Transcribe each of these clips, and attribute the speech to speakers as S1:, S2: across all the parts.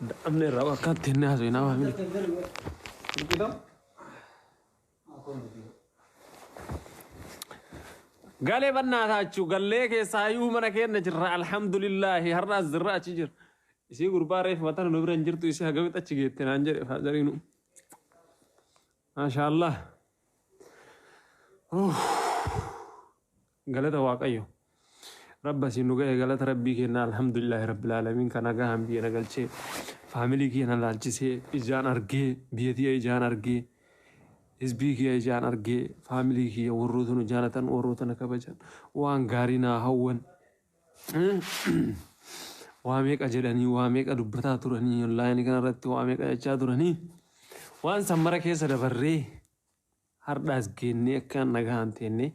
S1: Dadhabne irraa akka itti haasofnaa family. Galee bannaataachuu gallee keessaayyuu mana keenya jirra, alhamdulillaahi. Har'aas jirra, achi jira. Isii gurbaa reefu mataa nu bira hin jirtu, isii hagamitti achi geette naan jedhe faazariinu. Maashaallah. Galata Waaqayyo. Rabba siin nu ga'e, galata Rabbii kenna, alhamdulillahi rabbil aalamiin. Kan nagaan biyya na galchee, family kiyya na laalchisee, ijaan argee, biyya tiyya ijaan argee, hizbii kiyya ijaan argee, family kiyya warroota nu jaalatan, warroota na kabajan, waan gaarii naa hawwan, waa meeqa jedhanii, waa meeqa dubbataa turanii, online kanarratti waa meeqa jechaa turanii, waan san mara keessa dabarree hardhaas geennee akka nagaan teennee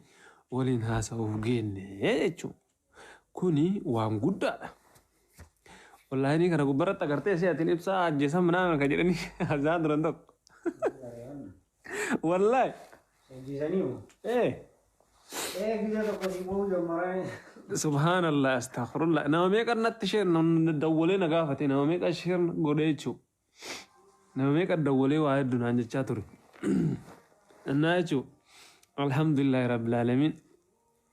S1: waliin haasa'uuf geenne jechuudha. Kuni waan guddaadha. Online kana gubbarratti agartee si atiin ibsaa ajjeesan minaamin kan jedhanii haasa'aa turan tokko. Wallaahi.
S2: Ajjeesanii moo?
S1: Ee.
S2: Ee, gizee tokko si boo'uu jammaranii.
S1: Subhaanallah, astaghfirullah. Nama meeqa natti share dawwalee na gaafate, nama meeqa share godhee jechuudha. Nama meeqa dawwalee waa hedduu naan jechaa ture. Innaa jechuudha. Alhamdulillahi rabbil aalamiin.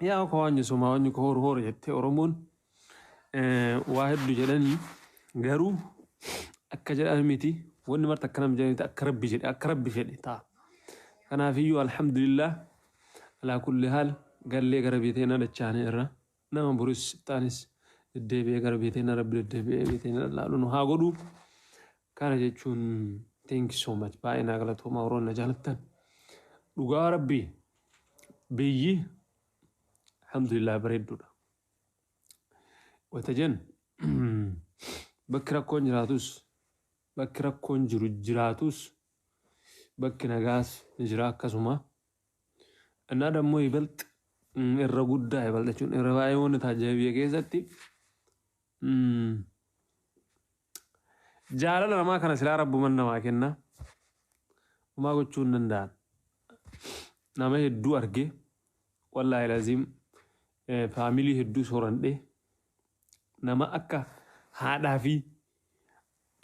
S1: Yaa ko waan sumaa waan ko horu horu jettee Oromoon waa hedduu jedhanii, garuu akka jedhan miti, wanni marti akka nama jedhanitti, akka Rabbi jedhe, akka Rabbi fedhe ta'a. Kanaafiyyuu alhamdulillah alaa kulli haal, gallee gara biyya teenaa dachaane irra nama boris taanis deddeebi'ee gara biyya teenaa, Rabbi deddeebi'ee biyya teenaa laalu nu haa godhu. Kana jechuun thank you so much, baay'ee naa galatoomaa warroonni na jaalattan. Dhugaa Rabbi, biyyi alhamdulillah bareedduudha. Wata jennu bakki rakkoon jiraatus, bakki rakkoon jiru jiraatus, bakki nagaas ni jira akkasuma. Innaa dammoo ይበልጥ irra guddaa ይበልጥ jechuun irra baay'ee wanni taajjabe biyya keessatti jaalala namaa kana silaa rabbuman namaa kenna. Homaa gochuu hin danda'an. Nama hedduu arge, wallaahi laziim, family hedduu soorandhe, nama akka haadhaa fi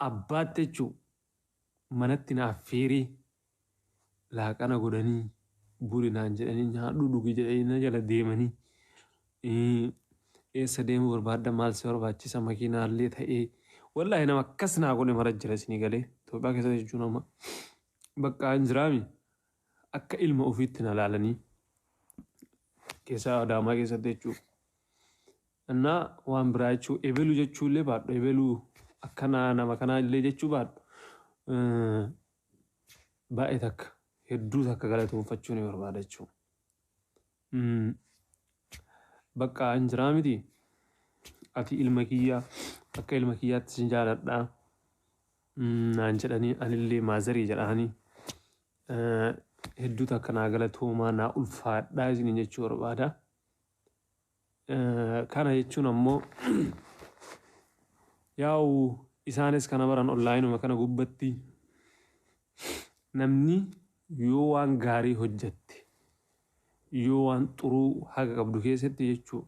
S1: abbaatti jechuun manatti na affeeree laaqana godhanii, buli naan jedhanii, nyaadhu dhugi jedhanii na jala deemanii, eessa deemuu barbaadda, maal si barbaachisa, makiinaallee ta'ee, wallaahi nama akkas naa godhe mara jira isinii galee. Itoophiyaa keessatti jechuun amma bakka hin jiraami akka ilma ofiitti na laalanii keessaa Adaamaa keessatti jechuudha. Innaa waan biraa jechuu ebelu jechuullee baadhu, ebeluu akkanaa nama kanaa illee jechuu baadhu, baay'ee takka hedduu takka galatoonfachuu ni barbaada jechuudha. Bakka hin jiraa miti, ati ilma kiyyaa, akka ilma kiyyaatti sin jaaladhaa naan jedhanii, anillee maazarii jedhanii, hedduu takka naa galatoomaa, naa ulfaadhaa isiniin jechuu barbaada. Kana jechuun ammoo yaa'u isaanis kana baran onlineuma kana gubbatti namni yoo waan gaarii hojjatte, yoo waan xuruu haqa qabdu keessatti jechuu,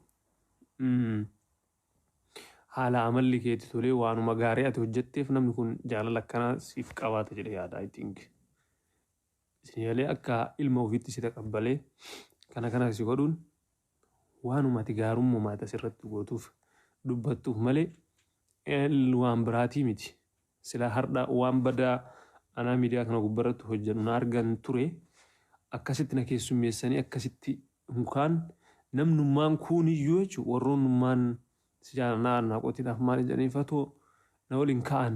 S1: haala amalli keetti tolee, waanuma gaarii ati hojjetteef namni kun jaalala akkanaa siif qabaata jedhe yaada, I think. Isin yalee akka ilma ofiitti si taqabbalee kana kana si godhuun waanuma ati gaarummaa ati asirratti gootuuf dubbattuuf malee waan biraatii miti. Sila har'a waan badaa anaa miidiyaa kana gubbarratti hojjedhu na argan ture, akkasitti na keessummeessanii, akkasitti mukaan namnummaan kuuniyyuu jechuun warroonnummaan si jaalannaa naa qotiidhaaf maal jedhanii fatoo na waliin ka'an,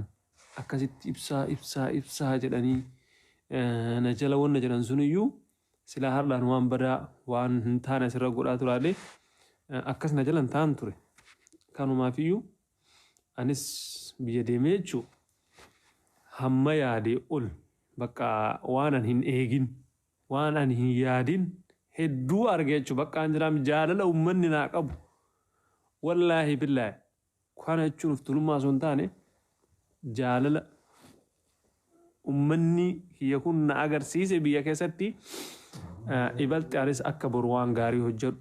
S1: akkasitti ibsaa ibsaa ibsaa jedhanii na jala wanna jedhan suniyyuu, silaa har'aan waan badaa waan hin taane asirra godhaa turaalee akkas na jala hin ta'an ture. Kanumaafiyyuu anis biyya deemee jechuu hamma yaadee ol bakka waan an hin eegin, waan ani hin yaadin hedduu arge jechuu. Bakka an jiraam jaalala uummanni naa qabu, wallaahi billaahi, kana jechuun of tulummaa osoo hin taane, jaalala uummanni kiyya kun na agarsiise biyya keessatti ይበልጥ anis akka boru waan gaarii hojjedhu,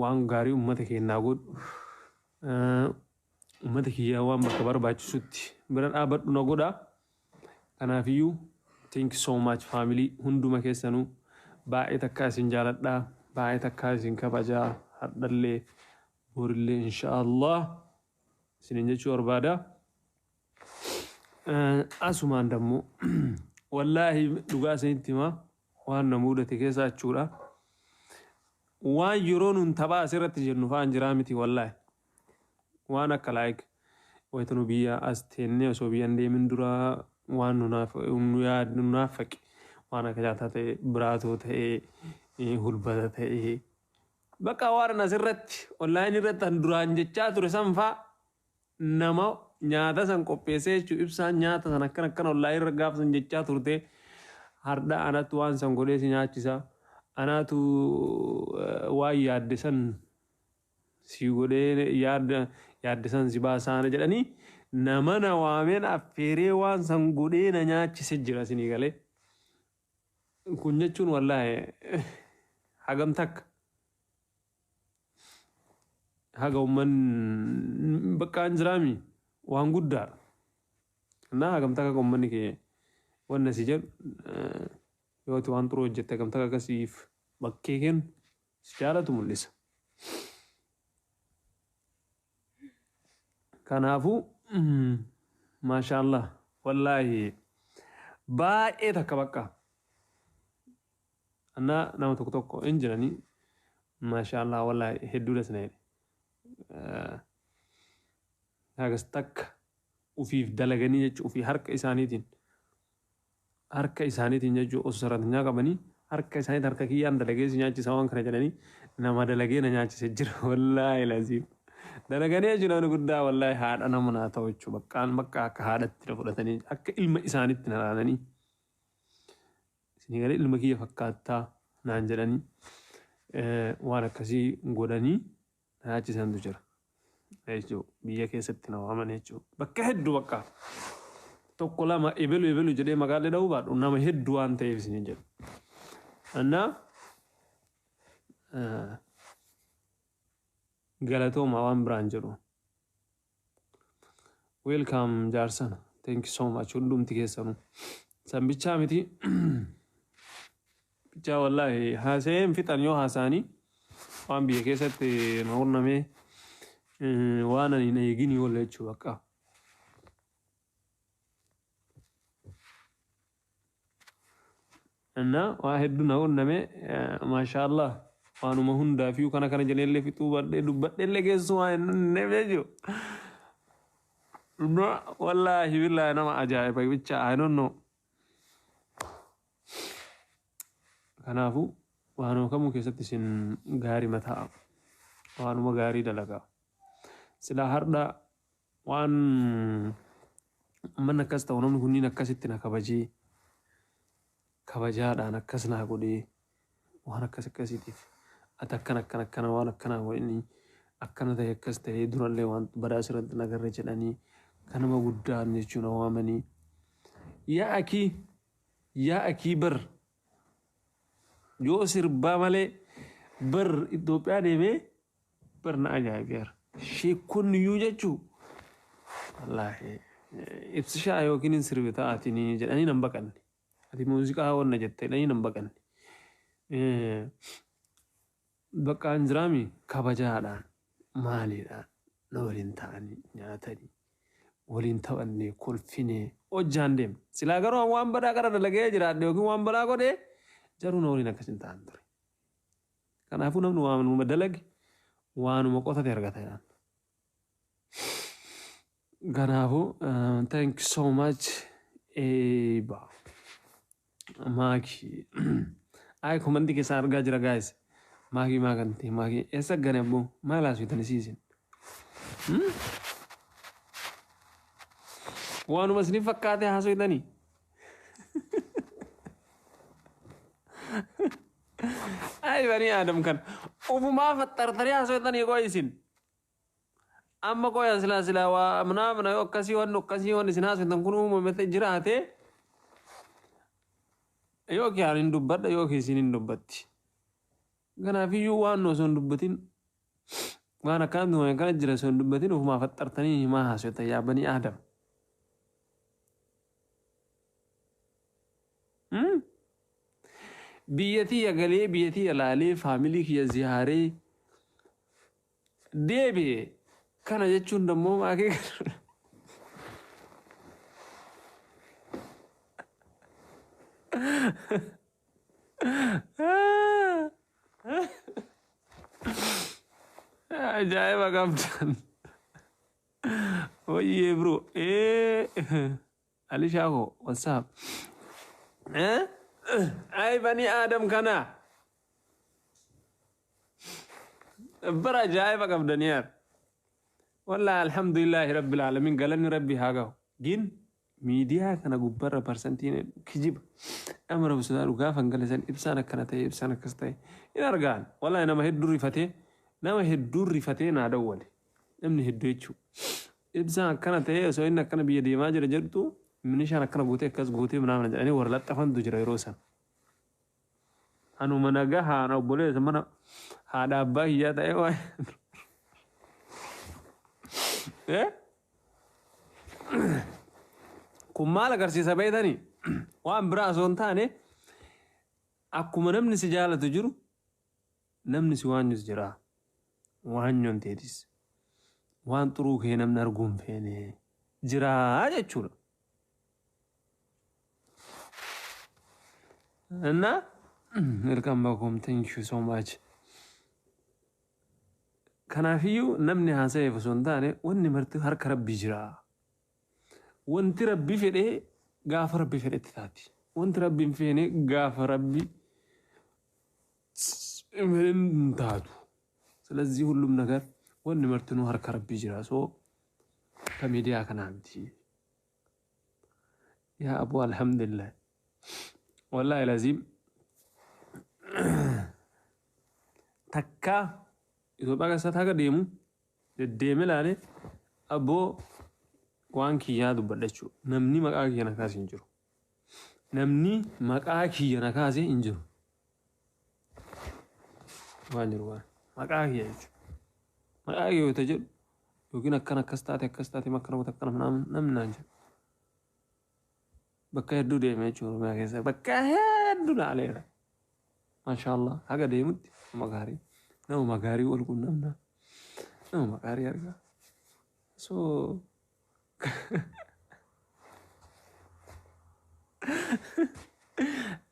S1: waan gaarii uummata keenyaa godhu. Uummata kiyyaa waan bakka barbaachisutti bira dhaabadhu na godha. Kanaafiyyuu thank you so much, family hunduma keessanuu. Baay'ee takkaa isin jaaladha, baay'ee takkaa isin kabajaa, hardhallee borillee inshaallah isinin jechuu barbaada. Asumaan dammoo wallaahi dhugaa isinitti himaa, waan na mudate keessa jechuudha. Waan yeroo nun taphaa asirratti jennu fa'aan jiraa miti wallaahi. Waan akka like wayita nu biyya as teennee osoo biyya hin deemin dura waan nu naafaqe, waan akka nyaataa ta'e, biraatoo ta'e, hulbata ta'e, bakka waan asirratti online irratti an duraan jechaa ture san faa nama nyaata san qopheessee jechuun, ibsaan nyaata san akkana akkana online irra gaafa san jechaa turte, hardha anatu waan san godhee si nyaachisa, anaatu waan yaadde san si godhee, yaadda yaadde san si baasaana jedhanii nama na waameen affeeree waan san godhee na nyaachise jira isinii galee. Kun jechuun wallaahi hagam takka haga uummanni bakka hin jiraami waan guddaadha. Naa hagam takka akka uummanni kee wanna si jedhu, yoo ati waan xuruu hojjette hagam takka akkasiif bakkee kennu, si jaalatu mul'isa. Kanaafuu maashaallah, wallaahi baay'ee takka bakka annaa nama tokko tokko hin jiranii, maashaallah, wallaahi hedduudha sina jedhe. Hagas takka ufiif dalaganii jechuun ufii harka isaaniitiin jechuun osoo sararatinyaa qabanii harka isaaniitiin harka kiyyaan dalagee si nyaachisa waan kana jedhanii nama dalagee na nyaachise jira, wallaahi laziim. Dalaganii jechuun namni guddaa wallaahi haadha nama naa ta'u jechuudha. Baqqaan bakka akka haadhatti na fudhatanii, akka ilma isaaniitti na ilaalanii. Isinii galee, ilma kiyya fakkaattaa naan jedhanii waan akkasii godhanii na nyaachisantu jira. Jechuudha, biyya keessatti na waaman jechuudha. Bakka hedduu, bakka tokko lama ebelu ebelu jedhee maqaalee dha'uu baadhu, nama hedduu waan ta'eef isin jedhu. Annaa galatooma waan biraan jedhu. Welcome jaarsana. Thank you so much hundumti keessanuu. San bichaa miti. Bichaa wallaahi haasa'ee hin fixan yoo haasa'anii waan biyya keessatti na qunnamee waan ani hin eeginii oolle jechuu bakka. እና waa hedduu na qunname, maashaallah, waanuma hundaafiyyuu kana kana jedheellee fixuu badhee dubbadheellee keessumaa hin dhunneef jechuudha. Wallaahi billaahi nama ajaa'iba bicha, I don't know. Kanaafuu waanuma kamuu keessatti isin gaarii mataa waanuma gaarii dalagaa. Silaa hardha waan manni akkas ta'u, namni kunniin akkasitti na kabajee, kabajaadhaan akkas naa godhee, waan akkas akkasiitiif ati akkana akkana akkana waan akkanaa godhanii, akkana ta'e, akkas ta'e, durallee waan badaa sirratti nagarre jedhanii kanama guddaan jechuun waamanii, yaa akii, yaa akii, bar yoo sirbaa malee bar Itoophiyaa deemee bar na ajaa'ibeera. Sheekonni iyyuu jechuu wallaahi ibsishaa yookiin hin sirbita ati jedhanii nan baqanne. Ati muuziqaa wanna jette jedhanii nan baqanne. Bakka an jiraami kabajaadhaan maaliidhaan na waliin ta'anii nyaatanii, waliin taphannee, kolfinee hojjaan deemne. Silaa garuu waan badaa qara dalagee jiraadhe yookiin waan badaa godhee jaruu na waliin akkas hin ta'an ture. Kanaafuu namni waanuma dalage, waanuma qotate argata jedhan. Kanaafuu thank you so much. Eeba. Maakii. Ay, comment keessaa argaa jira, guys. Maakii maa kan ta'e, maakii eessa gane abboo, maal haasoftan isiisin? Waanuma isiniif fakkaate haasofitanii? Ay, banii Aadam kan ofumaa faxxartanii haasofitanii koo isin. Amma qoya silaa silaa waa manaamna yoo akkasii waan akkasii waan isin haasoftan kun uumame jiraate, yookiin ani hin dubbadha yookiin isin hin dubbatti. Kanaafiyyuu waan osoo hin dubbatin Waan akkanatti waan akkana jira osoo hin dubbatin ofumaa faxxartanii himaa haasoftan yaa banii Aadam. Biyya tiyya galee, biyya tiyya laalee, faamilii kiyya ziyaaree deebi'e. Kana jechuun dammoo maakee ajaa'iba qabdan. Wayyee bro. Alishaa koo, what's up? Eh? Ay banii Aadam kana. Bara ajaa'iba qabdanii yaar. Wallahi, alhamdulillahi rabbil alamin, galanni rabbi haa gahu. Gin miidiyaa kana gubbarra parsantiin kijiba. Nama rabbi sodaadhu gaafa hin gale san ibsaan akkana ta'e, ibsaan akkas ta'e hin argaan. Wallahi, nama hedduu rifatee, nama hedduu rifatee naa dawwale. Namni hedduu jechuudha. Ibsaan akkana ta'e, osoo inni akkana biyya deemaa jira jedhutu milishaan akkana gootee, akkas gootee mana jedhanii warra laxxafantu jira yeroo san. Anuma nagaa haana obboleessa mana haadha abbaa kiyyaa ta'ee waan. Eh? Kun maal agarsiisa beektanii? Waan biraa osoo hin taane, akkuma namni si jaalatu jiru, namni si waanyus jira. Waanyoon teetis waan xuruu kee namni arguu hin feene jira jechuudha. እና welcome back home, thank you so much. Kanaafiyyuu namni haasa'eef osoo hin taane, wanni marti harka rabbii jira. Wanti rabbi fedhee gaafa rabbi fedhetti taati. Wanti rabbi hin feene gaafa rabbi hin fedhin hin taatu. ስለዚህ ሁሉም ነገር wanni martinuu harka rabbii jira. So ka miidiyaa kanaa miti. Yaa abu, alhamdulillah. Wallahi laziim, takka Itoophiyaa keessatti haga deemu deddeeme ilaale, abboo, waan kiyyaa dubbadha jechuudha. Namni maqaa kiyya na kaase hin jiru. Namni maqaa kiyya na kaase hin jiru. Waan jiru waan maqaa kiyya jechuudha. Maqaa kiyya yoo ta'e jedhu yookiin akkana akkas taate, akkas taate, akkana goota, akkana namni naan jedhu. Bakka hedduu deeme jechuudha, Oromiyaa keessa bakka hedduu laaleera. Maashaallah, haga deemutti nama gaarii, nama gaarii wal qunnamna, nama gaarii argaa. So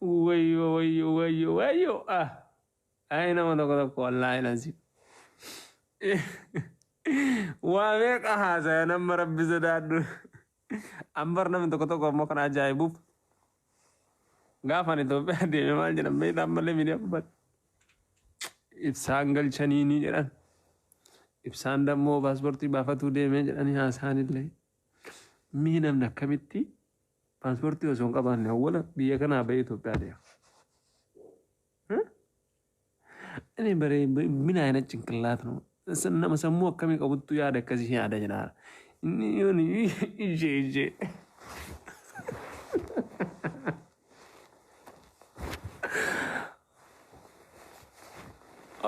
S1: wayyo, wayyo, wayyo, wayyo, ah, ay, nama tokko tokko, wallaahi lazim, waa meeqa haasaya nama rabbi sodaadhu. Ambar namni tokko tokko ammoo kan ajaa'ibuuf, gaafan Itoophiyaa deeme maal jedhan beektaa? Ammallee miidiyaa gubbaatti ibsaan galchanii ni jedhan. Ibsaan dammoo paaspoortii baafatuu deemee jedhanii haasa'an illee. Mii namni akkamitti paaspoortii osoo hin qabaanne awwala biyya kanaa bahee Itoophiyaa deema? Inni bare ምን አይነት ጭንቅላት ነው? Nama sammuu akkamii qabuttu yaada akkasii yaada jedha. Inni yoon ishee ishee.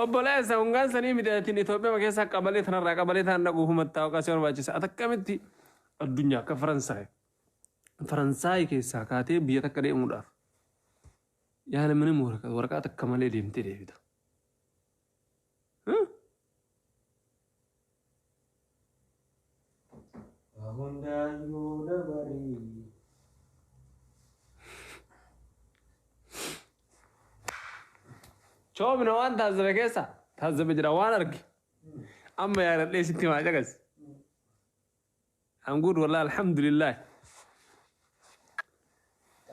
S1: Obboleessa, hungaan sanii miti, atiin Itoophiyaa keessa qabalee tanarraa qabalee tan dhaquuf mattaa'uqa si barbaachisa. Ati akkamitti addunyaa akka Faransaay? Faransaay keessaa kaatee biyya takka deemuudhaaf yaala ምንም waraqaa takka malee deemtee deebita.
S2: Hundaayyuu dabarii.
S1: Choomina waan taazzabe keessa taazzabe jira, waan arge. Amma yaadadhee sitti maa caqas. I'm good, wallah, alhamdulillah.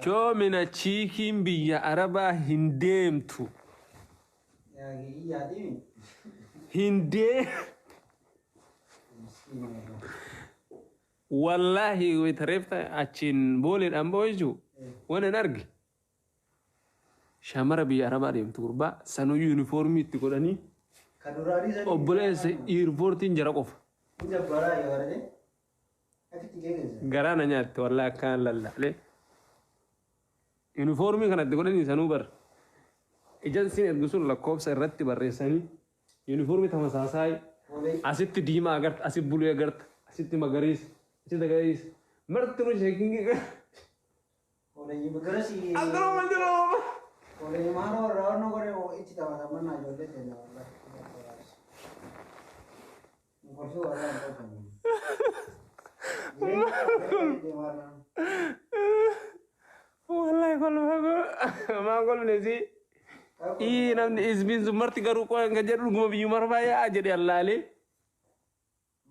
S1: Choomina chiikiin biyya Arabaa hin deemtu.
S2: Yaadimi.
S1: Hin deem.
S2: Miskiina.
S1: Wallaahi, wayitareefta achiin booleedhaan ba'u jechuun waan hin arge. Shamara biyya Arabaa deemtu, gurbaa, sanuu yuunifoormii itti godhanii.
S2: Kan duraanii sanii.
S1: Obboleessa, iirpoortiin jara qofa.
S2: Ni dabbaraa yoo argite. Akkitti geeggeessa.
S1: Garaa na nyaatte wallaahi, akkaan lallaalee. Yuunifoormii kana itti godhanii sanuu bar. Ejansiin ergu sun lakkoofsa irratti barreessanii yuunifoormii tamasaasaay Asitti diimaa agarta, asitti blue agarta, asitti magariisa, asitti magariisa. Marti nu sheekingi.
S2: Garasi.
S1: Akkanuma jiru.
S2: Kooleenyi maana warra warra godhe itti taphatan mannaa ijoollee teenya wallahi. Kolfii warra hin kolfanii. Jireenya
S1: Wallahi kolfa maa kolfne si. Ii, namni isbiin sun marti garuu qo'an kan jedhu dhuguma biyyuma arbaa jedhe allaalee.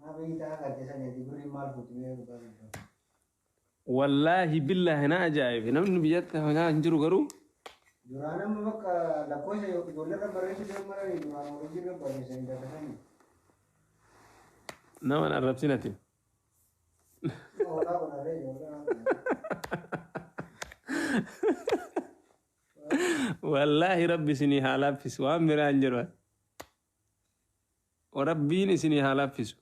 S2: Maa biyyi ta'a gartee sanii birrii maal fuuti mee dhugaa dubbatu.
S1: Wallaahi billaahi na ajaa'ibe, namni biyyatti hafaa hin jiru garuu.
S2: Duraan amma bakka lakkoofsa ijoollee irra barreessuu deemaranii duraan hojii irra barreessanii dagatanii.
S1: Nama hin arrabsinati.
S2: Hoolaa godharee ijoollee.
S1: Wallaahi rabbi isinii haa laaffisu, waan biraa hin jiru. Rabbiin isinii haa laaffisu.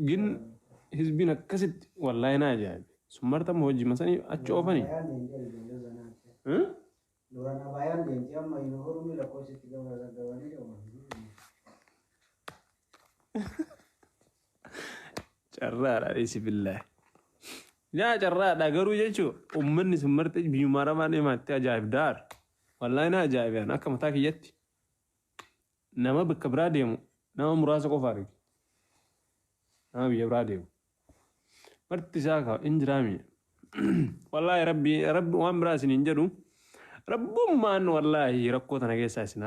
S1: Gin hizbiin akkasitti wallaahi na ajaa'ibe. Sun martama hojii masanii achi oofanii.
S2: Abayaan deemtee ijoollee zanaati. Duraan abayaan deemtee amma yuunifoormii lakkoofsa itti gabanii deemu.
S1: Carraadha dhiisi billaahi. Yaa carraadha garuu jechuun uummanni sun marti biyyuma arabaa deemaatti ajaa'ib daar. Wallaahi na ajaa'ibe akka mataa kiyyatti. Nama bakka biraa deemu nama muraasa qofa arge. Nama biyya biraa deemu. Marti isaa ka hin jiraami. Wallaahi rabbi rabbi waan biraa isin hin jedhu. Rabbummaan wallaahi rakkoo tana keessaa isin